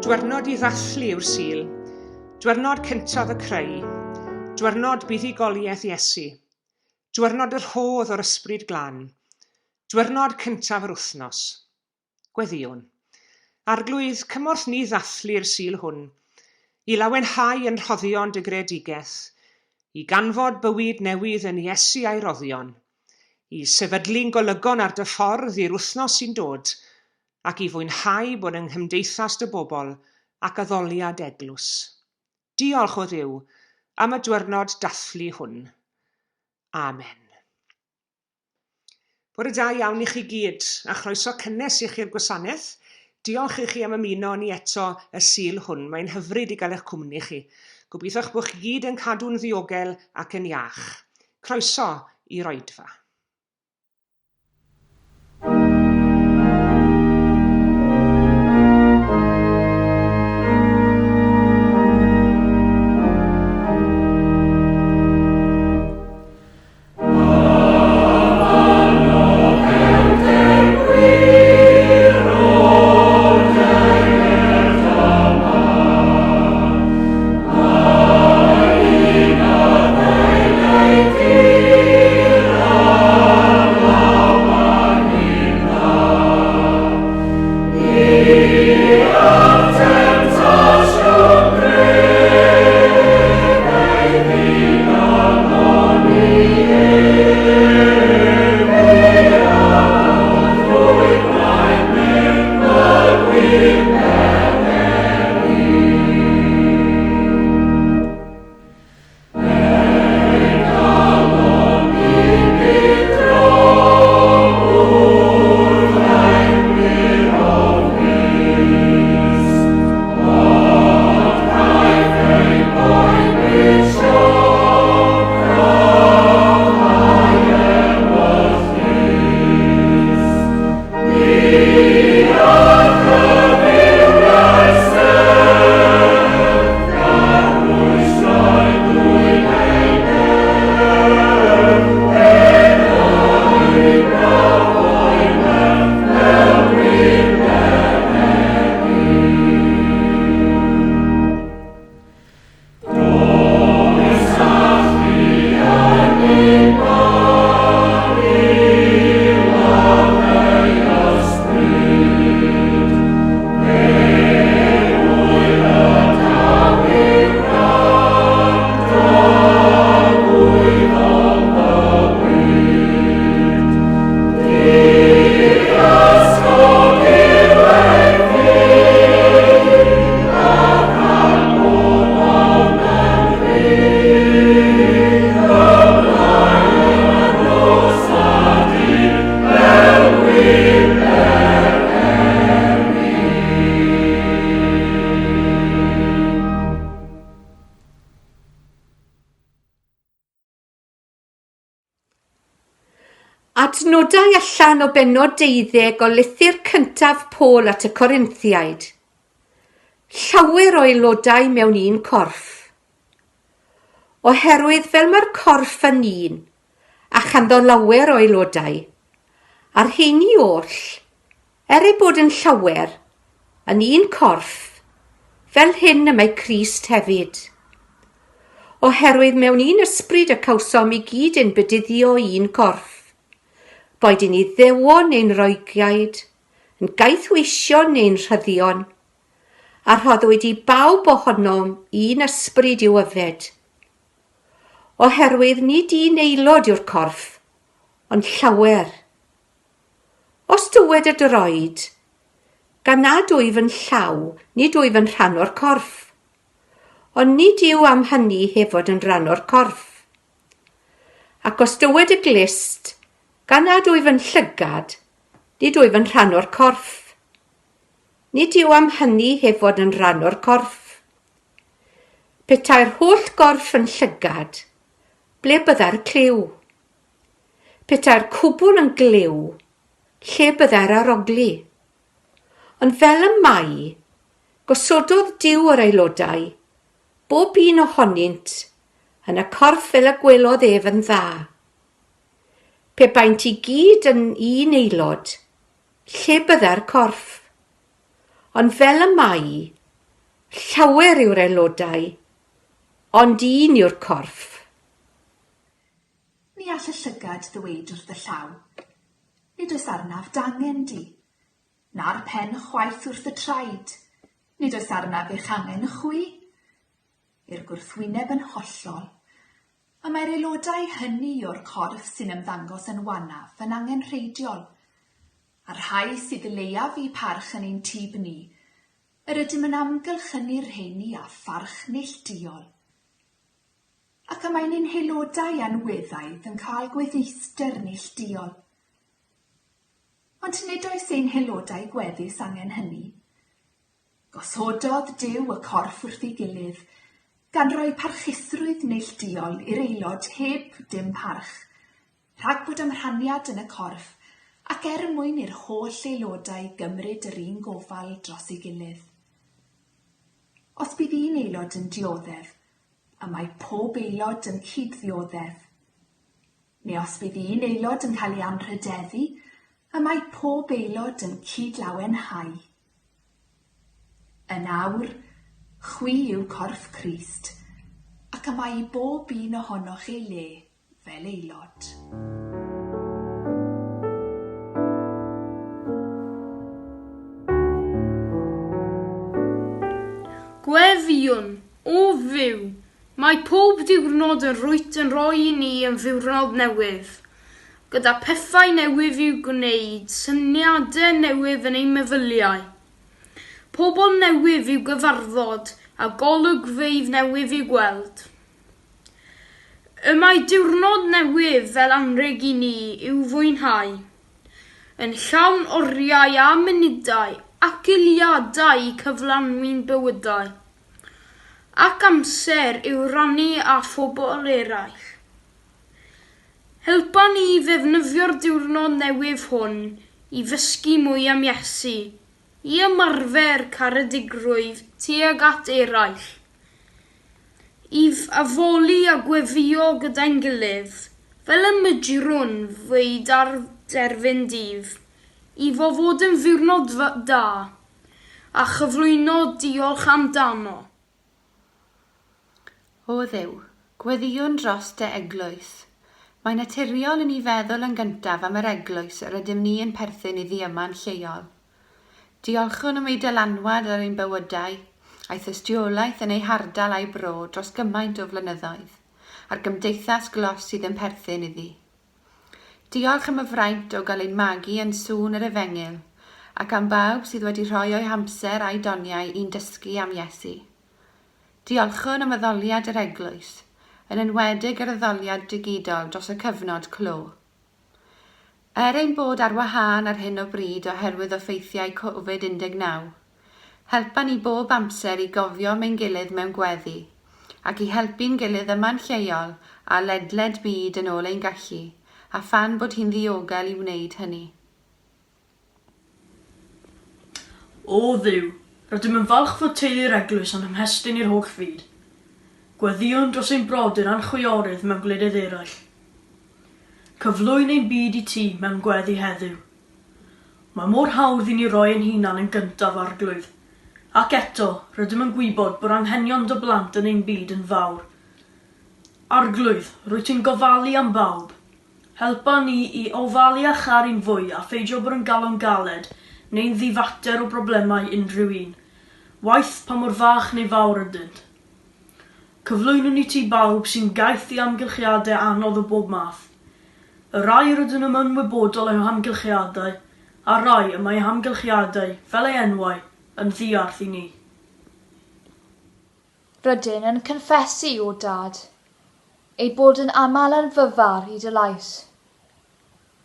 Dwyrnod i ddathlu yw'r Sul. Dwyrnod cyntaf y creu. Dwyrnod buddugoliaeth Iesu. Dwyrnod y rhodd o'r Ysbryd Glân. Dwyrnod cyntaf yr wythnos. Gweddïwn. Arglwydd, cymorth ni ddathlu'r Sul hwn, i lawenhau yn rhoddion dy greadigaeth, i ganfod bywyd newydd yn Iesu a'i roddion, i sefydlu'n golygon ar dy ffordd i'r wythnos sy'n dod, ac i fwynhau bod yng nghymdeithas dy bobl ac addoliad eglwys. Diolch, O Dduw, am y dwyrnod dathlu hwn. Amen. Bore da iawn i chi gyd, a chroeso cynnes i chi'r gwasanaeth. Diolch i chi am ymuno â ni eto y Sul hwn. Mae'n hyfryd i gael eich cwmni chi. Gobeithio'ch bod chi gyd yn cadw'n ddiogel ac yn iach. Croeso i'r oedfa. Adnodau allan o bennod deuddeg o lythyr cyntaf Paul at y Corinthiaid. Llawer o aelodau mewn un corff. Oherwydd fel mae'r corff yn un, a chanddo lawer o aelodau, a'r rheini oll, er eu bod yn llawer, yn un corff, fel hyn y mae Crist hefyd. Oherwydd mewn un ysbryd y cawsom i gyd ein bedyddio i un corff, boed yn Iddewon neu'n Roegiaid, yn gaethweision neu'n rhyddion, a rhoddwyd i bawb ohonom un ysbryd i'w yfed. Oherwydd nid un aelod yw'r corff, ond llawer. Os dywed y droed, Gan nad wyf yn llaw, nid wyf yn rhan o'r corff. Ond nid yw am hynny heb fod yn rhan o'r corff. Ac os dywed y glust, Gan nad wyf yn llygad, nid wyf yn rhan o'r corff. Nid yw am hynny heb fod yn rhan o'r corff. Petai'r holl gorff yn llygad, ble byddai'r clyw? Petai'r cwbl yn glyw, lle byddai'r arogli? Ond fel y mae, gosododd Duw yr aelodau, bob un ohonynt, yn y corff fel y gwelodd ef yn dda. Pe baent i gyd yn un aelod, lle byddai'r corff? Ond fel y mae, Llawer yw'r aelodau, ond un yw'r corff. Ni all y llygad ddweud wrth y llaw, Nid oes arnaf d'angen di, na'r pen chwaith wrth y traed, Nid oes arnaf eich angen chwi. I'r gwrthwyneb yn hollol. Y mae'r aelodau hynny o'r corff sy'n ymddangos yn wanaf yn angenrheidiol, a'r rhai sydd leiaf eu parch yn ein tyb ni, yr ydym yn amgylchynu'r rheiny â pharch neillduol. Ac y mae'n ein haelodau anweddaidd yn cael gweddeister neillduol. Ond nid oes ein haelodau gweddus angen hynny. Gosododd Duw y corff wrth ei gilydd, gan roi parchusrwydd neillduol i'r aelod heb dim parch, rhag bod amrhaniad yn y corff, ac er mwyn i'r holl aelodau gymryd yr un gofal dros ei gilydd. Os bydd un aelod yn dioddef, y mae pob aelod yn cyd-ddioddef. Neu os bydd un aelod yn cael ei anrhydeddu, y mae pob aelod yn cyd-lawenhau. Yn awr, chwi yw corff Crist, ac y mae i bob un ohonoch ei le fel aelod. Gweddïwn, O Dduw, Mae pob diwrnod yr wyt yn rhoi i ni yn ddiwrnod newydd, gyda phethau newydd i'w gwneud, syniadau newydd yn ein meddyliau, pobl newydd i'w gyfarfod a golygfeydd newydd i'w gweld. Y mae diwrnod newydd fel anrheg i ni i'w fwynhau, yn llawn oriau a munudau ac eiliadau i cyflanwi'n bywydau. Ac amser i'w rannu â phobl eraill. Helpa ni i ddefnyddio'r diwrnod newydd hwn i ddysgu mwy am Iesu, i ymarfer caredigrwydd tuag at eraill, i addoli a gweddïo gyda'n gilydd, fel y medrwn ddweud ar derfyn dydd, iddo fod yn ddiwrnod da. a chyflwyno diolch amdano. O Dduw, gweddïwn dros dy eglwys. Mae'n naturiol i ni feddwl yn gyntaf am yr eglwys yr ydym ni yn perthyn iddi yma'n lleol. Diolchwn am ei dylanwad ar ein bywydau, a'i thystiolaeth yn ei hardal a'i bro dros gymaint o flynyddoedd, a'r gymdeithas glos sydd yn perthyn iddi. Diolch am y fraint o gael ein magu yn sŵn yr Efengyl, ac am bawb sydd wedi rhoi o'u hamser a'u doniau i'n dysgu am Iesu. Diolchwn am addoliad yr eglwys, yn enwedig yr addoliad digidol dros y cyfnod clo. Er ein bod ar wahân ar hyn o bryd oherwydd effeithiau Covid 19, Helpa ni bob amser i gofio am ein gilydd mewn gweddi, ac i helpu'n gilydd yma'n lleol a ledled byd yn ôl ein gallu, a phan bod hi'n ddiogel i wneud hynny. O Dduw, rydym yn falch fod teulu'r Eglwys yn ymhestyn i'r holl fyd. Gweddïwn dros ein brodyr a'n chwiorydd mewn gwledydd eraill. Cyflwyn ein byd i ti mewn gweddi heddiw. Mae mor hawdd i ni roi ein hunan yn gyntaf, Arglwydd. Ac eto, rydym yn gwybod bod anghenion dy blant yn ein byd yn fawr. Arglwydd, rwyt ti'n gofalu am bawb. Helpa ni i ofalu a charu'n fwy a pheidio bod yn galon galed neu'n ddifater o broblemau unrhyw un, waeth pa mor fach neu fawr ydynt. Cyflwynwn i ti bawb sy'n gaeth i amgylchiadau anodd o bob math. Y rhai yr ydyn yn ymwybodol o'u hamgylchiadau, a'r rhai y mae eu hamgylchiadau, fel eu enwau, yn ddiarth i ni. Rydyn yn cynffesu, O Dad, ei bod yn aml yn fyfar i dy lais,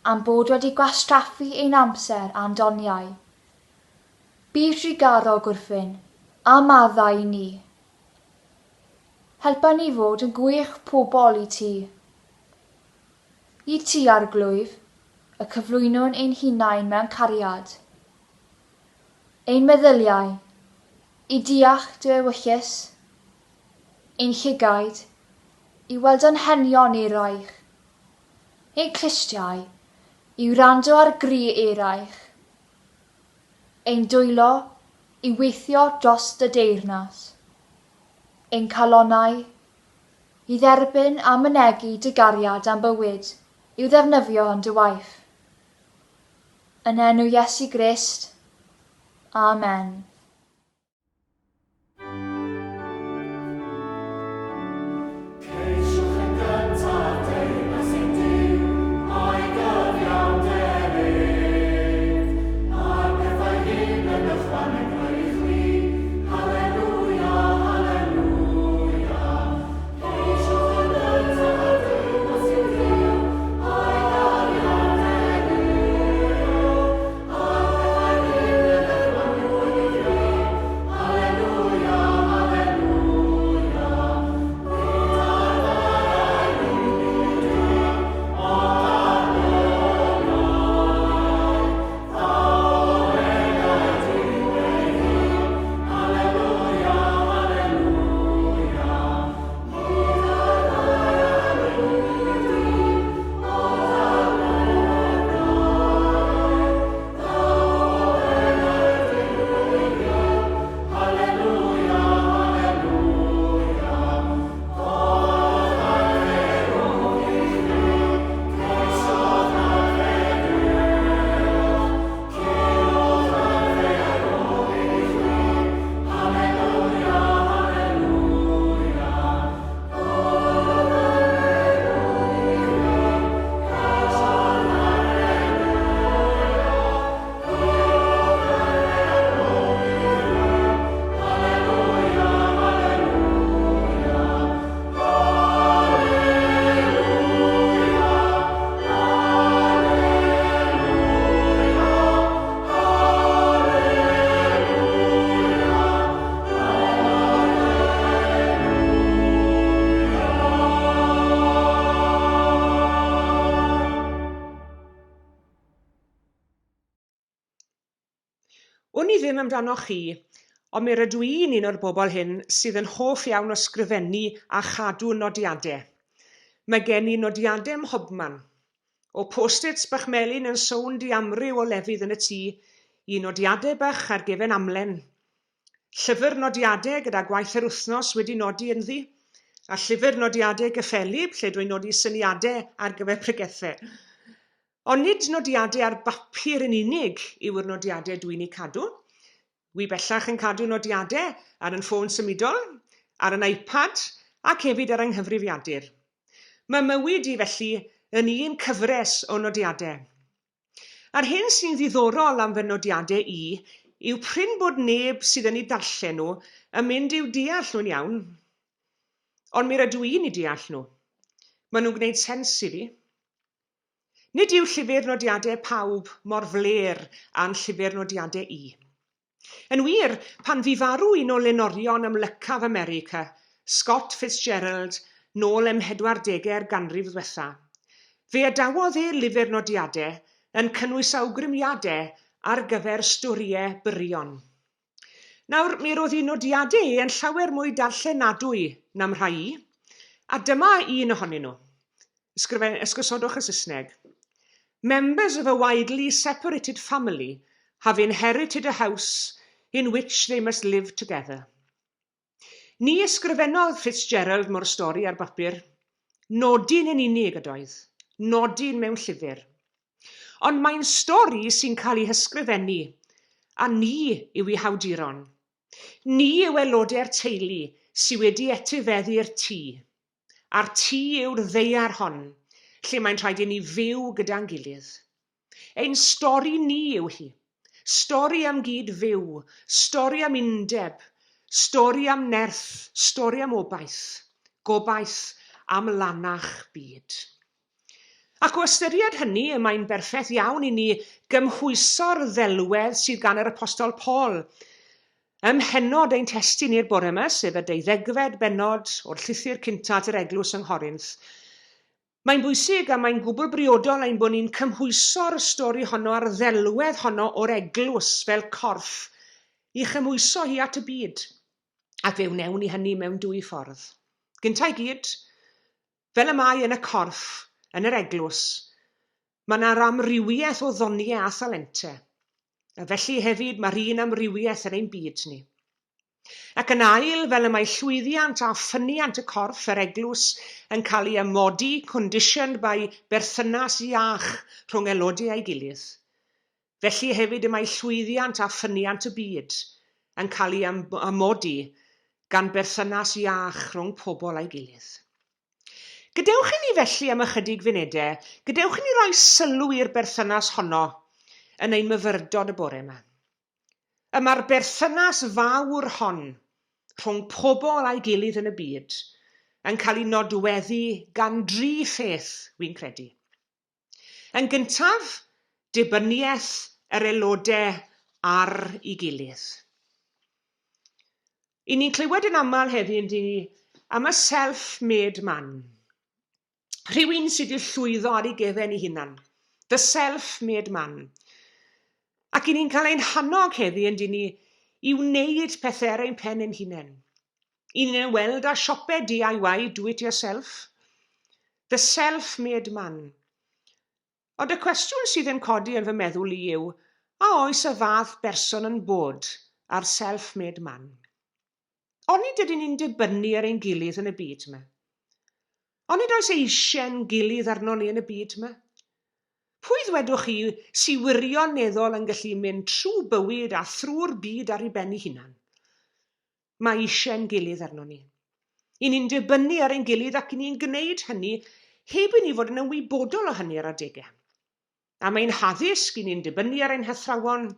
a'n bod wedi gwastraffu ein amser a'n doniau. Bu trugarog wrthyn, a maddau i ni. Helpa ni fod yn gwych pobl i ti. I ti, Arglwydd, y cyflwynwn ein hunain mewn cariad. Ein meddyliau, i deall dy ewyllys, ein llygaid, i weld anghenion eraill, ein clustiau, i wrando ar gri eraill, ein dwylo, i weithio dros dy deyrnas, ein calonnau, i dderbyn a mynegi dy gariad a'n bywyd i'w ddefnyddio yn dy waith. Yn enw Iesu Grist. Amen. Ceisiwch yn gyntaf deyrnas ein Duw, a'i gyfiawnder ef, a'r pethau hyn yn ychwanegol i chwi. Haleluia, haleluia. Ceisiwch yn gyntaf deyrnas ein Duw, a'i gyfiawnder ef, Wn i ddim amdanoch chi, ond mi rydw i'n un o'r bobl hyn sydd yn hoff iawn o sgrifennu a chadw nodiadau. Mae gen i nodiadau ym mhobman. O post-its bach melyn yn sownd i amryw o lefydd yn y tŷ, i nodiadau bach ar gefen amlen. Llyfr nodiadau gyda gwaith yr wythnos wedi nodi ynddi, a llyfr nodiadau gyffelyb lle dwi'n nodi syniadau ar gyfer pregethau. Ond nid nodiadau ar bapur yn unig yw'r nodiadau dwi'n eu cadw. Wi bellach yn cadw nodiadau ar yn ffôn symudol, ar yn iPad ac hefyd ar yng nghyfrifiadur. Mae mywyd i felly yn un cyfres o nodiadau. A'r hyn sy'n ddiddorol am fy nodiadau i yw prin bod neb sydd yn eu darllen nhw yn mynd i'w deall nhw'n iawn. Ond mi rydw i'n eu deall nhw. Maen nhw'n gwneud sens i fi. Nid yw llyfr nodiadau pawb mor flêr â'n llyfr nodiadau i. Yn wir, pan fu farw un o lenorion amlycaf America, Scott Fitzgerald, nôl ym mhedwardegau'r ganrif ddwetha, fe adawodd e lyfr nodiadau yn cynnwys awgrymiadau ar gyfer storïau byrion. Nawr, mi roedd ei nodiadau e yn llawer mwy darllenadwy na'm rhai i, a dyma un ohonyn nhw. Ysgrifen, ysgosodwch y Saesneg. Members of a widely separated family have inherited a house in which they must live together. Ni ysgrifennodd Fitzgerald mo'r stori ar bapur. Nodyn yn unig ydoedd. Nodyn mewn llyfr. Ond mae'n stori sy'n cael ei hysgrifennu, a ni yw ei hawduron. Ni yw aelodau'r teulu sy wedi etifeddu'r tŷ. A'r tŷ yw'r ddaear hon, lle mae'n rhaid i ni fyw gyda'n gilydd. Ein stori ni yw hi. Stori am gyd-fyw, stori am undeb, stori am nerth, stori am obaith. Gobaith am lanach byd. Ac o ystyried hynny, y mae'n berffaith iawn i ni gymhwyso'r ddelwedd sydd gan yr Apostol Paul ym mhennod ein testun i'r bore yma, sef y deuddegfed bennod o'r llythyr cynta at yr eglwys yng Nghorinth. Mae'n bwysig a mae'n gwbl briodol ein bod ni'n cymhwyso'r stori honno a'r ddelwedd honno o'r eglwys fel corff i chymhwyso hi at y byd. Ac fe wnewn ni hynny mewn dwy ffordd. Gynta i gyd, Fel y mae yn y corff, yn yr eglwys, mae yna'r amrywiaeth o ddoniau a thalentau. A felly hefyd mae'r un amrywiaeth yn ein byd ni. Ac yn ail, fel y mae llwyddiant a ffyniant y corff, yr eglwys, yn cael ei amodi, conditioned by berthynas iach rhwng aelodau a'i gilydd, felly hefyd y mae llwyddiant a ffyniant y byd yn cael ei amodi gan berthynas iach rhwng pobl a'i gilydd. Gadewch i ni felly am ychydig funudau, gadewch i ni roi sylw i'r berthynas honno yn ein myfyrdod y bore yma. Y mae'r berthynas fawr hon rhwng pobl a'i gilydd yn y byd yn cael ei nodweddu gan dri pheth, wi'n credu. Yn gyntaf, dibyniaeth yr aelodau ar ei gilydd. I ni'n clywed yn aml heddi yn ni am y self-made man. Rhywun sydd wedi llwyddo ar ei gefen ei hunan. The self-made man. Ac i ni'n cael ein hannog heddi yn ni i wneud pethau ar ein pen ein hunain. I ni'n weld â siopau DIY, do it yourself. The self-made man. Ond y cwestiwn sydd yn codi yn fy meddwl i yw, a oes y fath berson yn bod â'r self-made man? Onid ydyn ni'n dibynnu ar ein gilydd yn y byd yma? Onid oes eisiau'n gilydd arnon ni yn y byd yma? Pwy ddwedwch chi sy wirioneddol yn gallu mynd trwy bywyd a thrwy'r byd ar ei ben ei hunan? Mae eisiau'n gilydd arnon ni. I ni'n dibynnu ar ein gilydd ac i ni'n gwneud hynny heb i ni fod yn ymwybodol o hynny ar adegau. Am ein haddysg, i ni'n dibynnu ar ein hathrawon.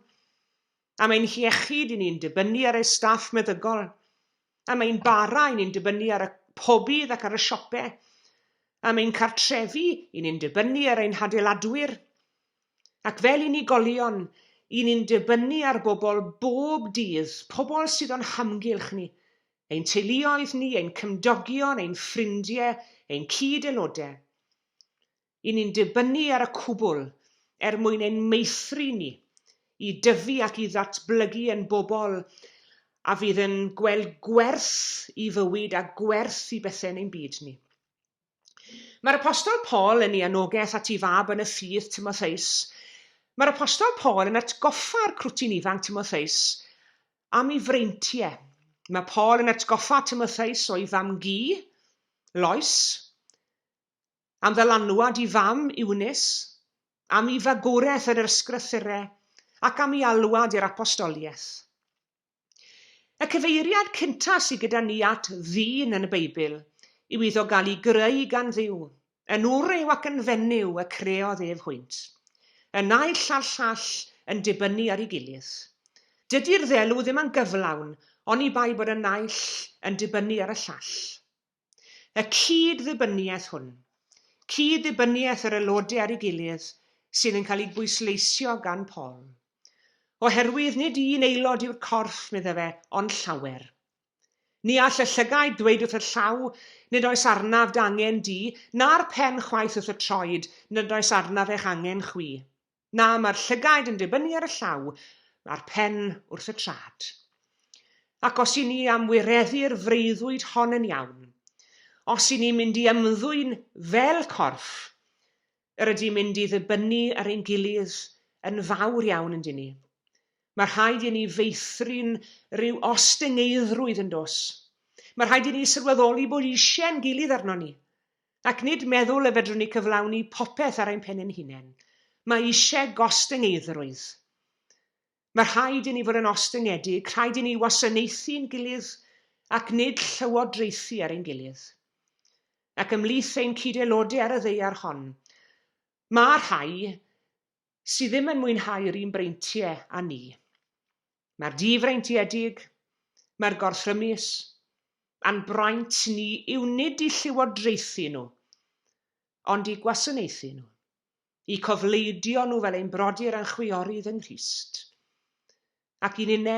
Am ein hiechyd, i ni'n dibynnu ar ei staff meddygol. Am ein bara, i ni'n dibynnu ar y pobydd ac ar y siopau. Am ein cartrefi, i ni'n dibynnu ar ein hadeiladwyr. Ac fel unigolion, i ni'n dibynnu ar bobl bob dydd, pobl sydd o'n hamgylch ni, ein teuluoedd ni, ein cymdogion, ein ffrindiau, ein cyd-aelodau. I ni'n dibynnu ar y cwbl er mwyn ein meithrin ni i dyfu ac i ddatblygu yn bobl a fydd yn gweld gwerth i fywyd a gwerth i bethau yn ein byd ni. Mae'r Apostol Paul yn ei anogaeth at ei fab yn y ffydd, Timotheus. Mae'r Apostol Paul yn atgoffa'r crwtyn ifanc Timotheus am ei freintiau. Mae Paul yn atgoffa Timotheus o'i fam-gu, Lois, am ddylanwad ei fam, Eunice, am ei fagwraeth yn yr ysgrythurau ac am ei alwad i'r apostoliaeth. Y cyfeiriad cyntaf sydd gyda ni at ddyn yn y Beibl yw iddo gael ei greu gan Dduw, yn wryw ac yn fenyw y creodd ef hwynt. Y naill a'r llall yn dibynnu ar ei gilydd. Dydy'r ddelw ddim yn gyflawn oni bai bod y naill yn dibynnu ar y llall. Y cyd-ddibyniaeth hwn, cyd-ddibyniaeth yr aelodau ar ei gilydd, sydd yn cael ei bwysleisio gan Paul. Oherwydd nid un aelod yw'r corff, medde fe, ond llawer. Ni all y llygaid ddweud wrth y llaw, Nid oes arnaf dy angen di, na'r pen chwaith wrth y troed, Nid oes arnaf eich angen chwi. Na, mae'r llygaid yn dibynnu ar y llaw, a'r pen wrth y trad. Ac os i ni am wireddu'r freuddwyd hon yn iawn, os i ni'n mynd i ymddwyn fel corff, yr ydym mynd i ddibynnu ar ein gilydd yn fawr iawn yn dyn ni. Mae rhaid i ni feithrin rhyw ostyngeiddrwydd yn dos. Mae rhaid i ni sylweddoli bod eisiau'n gilydd arnon ni. Ac nid meddwl y fedrwn ni cyflawni popeth ar ein pen ein hunain. Mae eisiau gostyngeiddrwydd. Mae rhaid i ni fod yn ostyngedig, rhaid i ni wasanaethu'n gilydd ac nid llywodraethu ar ein gilydd. Ac ymhlith ein cyd-aelodau ar y ddaear hon, mae rhai sydd ddim yn mwynhau'r un breintiau â ni. Mae'r difreintiedig, mae'r gorthrymus, a'n braint ni yw nid i llywodraethu nhw, ond i gwasanaethu nhw, i cofleidio nhw fel ein brodyr a'n chwiorydd yng Nghrist. Ac i ninne,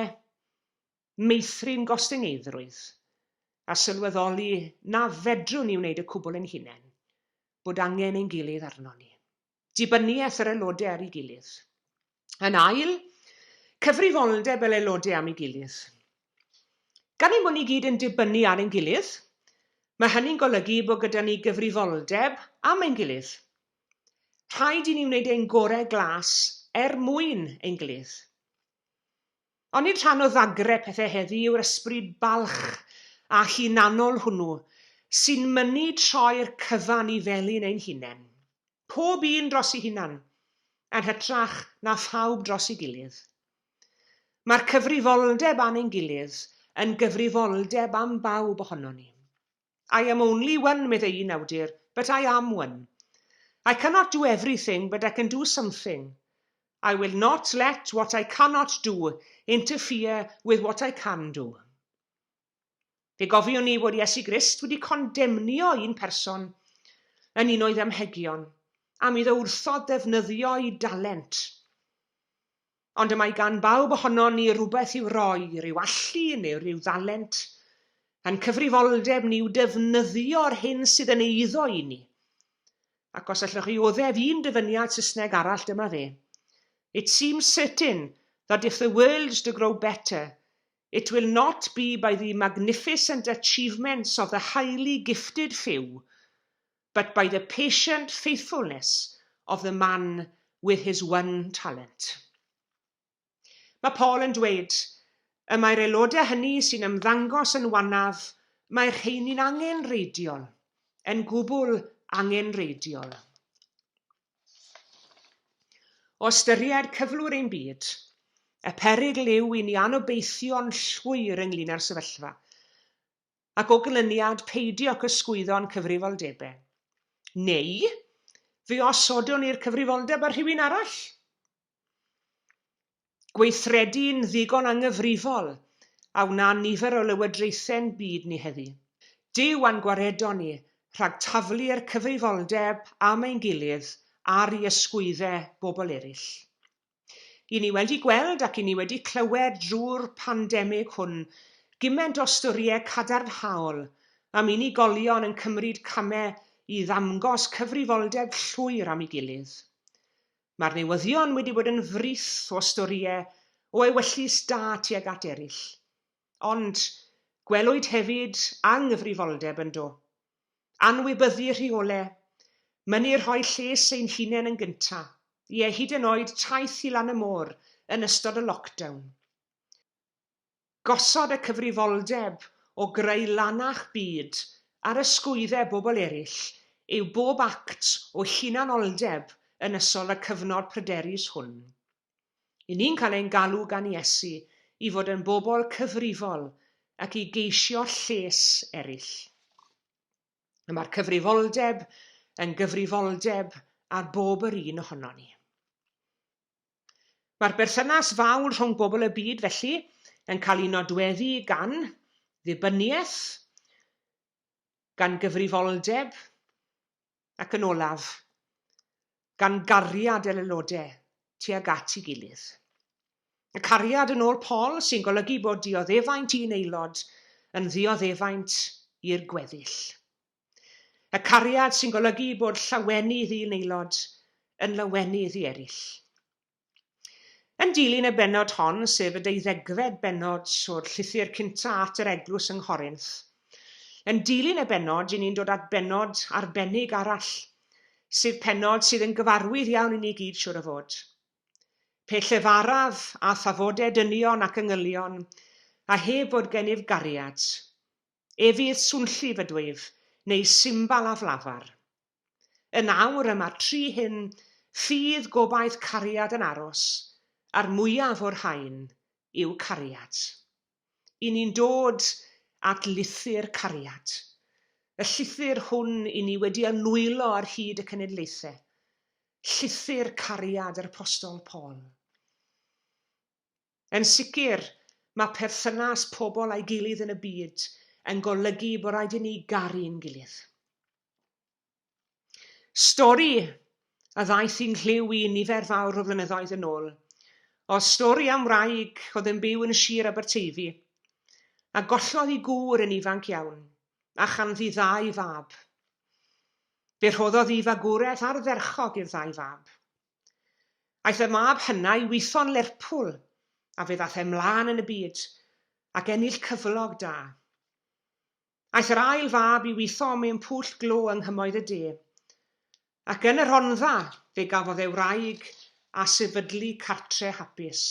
meithrin gostyngeiddrwydd, a sylweddoli na fedrwn ni wneud y cwbl ein hunain, bod angen ein gilydd arnon ni. Dibyniaeth yr aelodau ar ei gilydd. Yn ail, cyfrifoldeb yr aelodau am ei gilydd. Gan ein bod ni gyd yn dibynnu ar ein gilydd, mae hynny'n golygu bod gyda ni gyfrifoldeb am ein gilydd. Rhaid i ni wneud ein gorau glas er mwyn ein gilydd. Onid rhan o ddagre pethau heddi yw'r ysbryd balch a hunanol hwnnw sy'n mynnu troi'r cyfan i felin ein hunain, pob un dros ei hunan, yn hytrach na phawb dros ei gilydd? Mae'r cyfrifoldeb am ein gilydd yn gyfrifoldeb am bawb ohonon ni. I am only one, meddai un awdur, but I am one. I cannot do everything, but I can do something. I will not let what I cannot do interfere with what I can do. Fe gofiwn ni fod Iesu Grist wedi condemnio un person yn un o'i ddamhegion am iddo wrthod ddefnyddio ei dalent. Ond y mae gan bawb ohonon ni rywbeth i'w roi, rhyw allu neu ryw ddalent, a'n cyfrifoldeb ni yw defnyddio'r hyn sydd yn eiddo i ni. Ac os allwch chi oddef un dyfyniad Saesneg arall, dyma fe. It seems certain that if the world's to grow better, it will not be by the magnificent achievements of the highly gifted few, but by the patient faithfulness of the man with his one talent. Mae Paul yn dweud, y mae'r aelodau hynny sy'n ymddangos yn wannaf, mae'r rheini'n angenrheidiol, yn gwbl angenrheidiol. O ystyried cyflwr ein byd, y perygl yw i ni anobeithio'n llwyr ynglŷn â'r sefyllfa, ac o ganlyniad peidio ac ysgwyddo'n cyfrifoldebau. Neu, fe osodwn ni'r cyfrifoldeb ar rhywun arall. Gweithredu'n ddigon anghyfrifol a wna nifer o lywodraethau'n byd ni heddi. Duw a'n gwaredo ni rhag taflu'r cyfrifoldeb am ein gilydd ar i ysgwyddau bobl eraill. I ni wedi gweld ac i ni wedi clywed drwy'r pandemig hwn gymaint o storïau cadarnhaol am unigolion yn cymryd camau i ddangos cyfrifoldeb llwyr am ei gilydd. Mae'r newyddion wedi bod yn frith o storïau o ewyllys da tuag at eraill. Ond, gwelwyd hefyd anghyfrifoldeb ynddo. Anwybyddu rheolau, mynnu rhoi lles ein hunain yn gynta', ie, hyd yn oed taith i lan y môr yn ystod y lockdown. Gosod y cyfrifoldeb o greu lanach byd ar ysgwyddau bobl eraill yw bob act o hunanoldeb yn ystod y cyfnod pryderus hwn. I ni'n cael ein galw gan Iesu i fod yn bobl cyfrifol ac i geisio lles eraill. Y mae'r cyfrifoldeb yn gyfrifoldeb ar bob yr un ohonon ni. Mae'r berthynas fawr rhwng bobl y byd felly yn cael ei nodweddu gan ddibyniaeth, gan gyfrifoldeb, ac yn olaf, gan gariad yr aelodau tuag at ei gilydd. Y cariad yn ôl Paul sy'n golygu bod dioddefaint un aelod yn ddioddefaint i'r gweddill. Y cariad sy'n golygu bod llawenydd un aelod yn lawenydd i eraill. Yn dilyn y bennod hon, sef y deuddegfed bennod o'r llythyr cynta at yr eglwys yng Nghorinth, yn dilyn y bennod, i ni'n dod at bennod arbennig arall, sef pennod sydd yn gyfarwydd iawn i ni gyd siwr o fod. Pe llefaraf a thafodau dynion ac angylion, a heb fod gennyf gariad, e fydd swnllif ydwyf, neu simbal aflafar. Yn awr y mae'r tri hyn, ffydd, gobaith, cariad yn aros, a'r mwyaf o'r rhain yw cariad. I ni'n dod at lythyr cariad. Y llythyr hwn i ni wedi anwylo ar hyd y cenedlaethau. Llythyr cariad yr Apostol Paul. Yn sicr, mae perthynas pobl â'i gilydd yn y byd yn golygu bod rhaid i ni garu'n gilydd. Stori a ddaeth i'n nghlyw i nifer fawr o flynyddoedd yn ôl, oedd stori am wraig oedd yn byw yn Sir Aberteifi, a gollodd ei gŵr yn ifanc iawn, a chanddi ddau fab. Fe rhoddodd hi fagwraeth ardderchog i'r ddau fab. Aeth y mab hynna i weithio'n Lerpwl, a fe ddaeth e mlaen yn y byd, ac ennill cyflog da. Aeth yr ail fab i weithio mewn pwll glo yng nghymoedd y de, ac yn y Rhondda fe gafodd e wraig a sefydlu cartre hapus.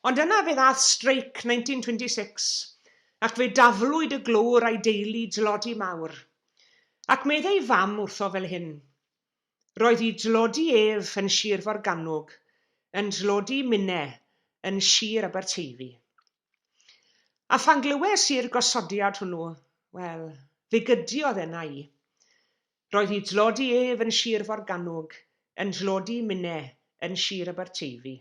Ond yna fe ddaeth streic 1926, ac fe daflwyd y glöwr a'i deulu dlodi mawr. Ac medd ei fam wrtho fel hyn, Roedd i dlodi ef yn Sir Forgannwg yn dlodi minne yn Sir Aberteifi. A phan glywes i'r gosodiad hwnnw, wel, fe gydiodd ena i. Roedd i dlodi ef yn Sir Forgannwg yn dlodi minne yn Sir Aberteifi.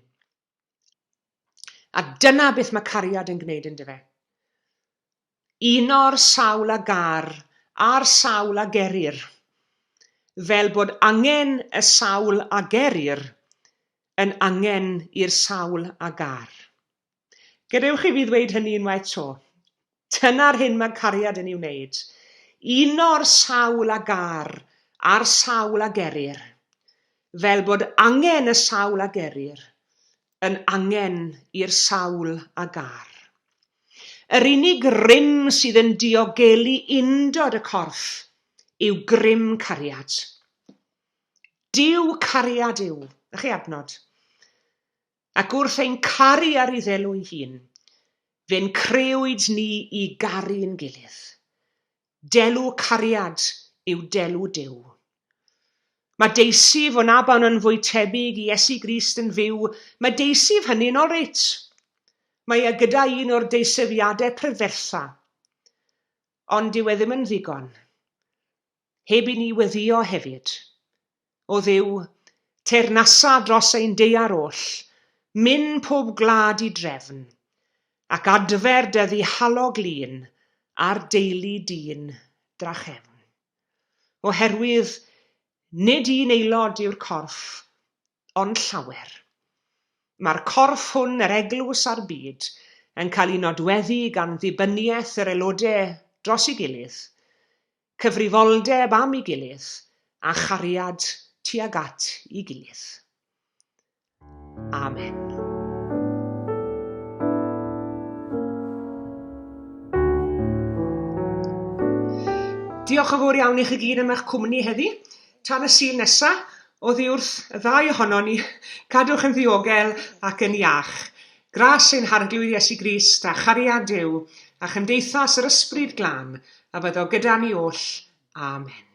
A dyna beth mae cariad yn gwneud yndyfe? Uno'r sawl a gâr a'r sawl a gerir, fel bod angen y sawl a gerir yn angen i'r sawl a gâr. Gadewch i fi ddweud hynny unwaith 'to. Dyna'r hyn mae cariad yn ei wneud. Uno'r sawl a gâr a'r sawl a gerir, fel bod angen y sawl a gerir yn angen i'r sawl a gâr. Yr unig rym sydd yn diogelu undod y corff yw grym cariad. Duw cariad yw. Na chi adnod. Ac wrth ein caru ar ei ddelw ei hun, fe'n crëwyd ni i garu'n gilydd. Delw cariad yw delw Duw. Mae deisyf o Naban yn fwy tebyg i Iesu Grist yn fyw, mae deisyf hynny'n olreit. Mae e gyda un o'r deisyfiadau prydfertha. Ond dyw e ddim yn ddigon. Heb i ni weddïo hefyd. O Dduw, teyrnasa dros ein daear oll, myn pob gwlad i drefn, ac adfer dy ddihalog lun ar deulu dyn drachefn. Oherwydd nid un aelod yw'r corff, ond llawer. Mae'r corff hwn, yr eglwys a'r byd, yn cael ei nodweddu gan ddibyniaeth yr aelodau dros ei gilydd, cyfrifoldeb am ei gilydd a chariad tuag at ei gilydd. Amen. Diolch yn fawr iawn i chi gyd am eich cwmni heddi. Tan y Sul nesa, oddi wrth y ddau ohonon ni, cadwch yn ddiogel ac yn iach. Gras ein Harglwydd Iesu Grist a chariad Duw a chymdeithas yr Ysbryd Glân a fyddo gyda ni oll. Amen.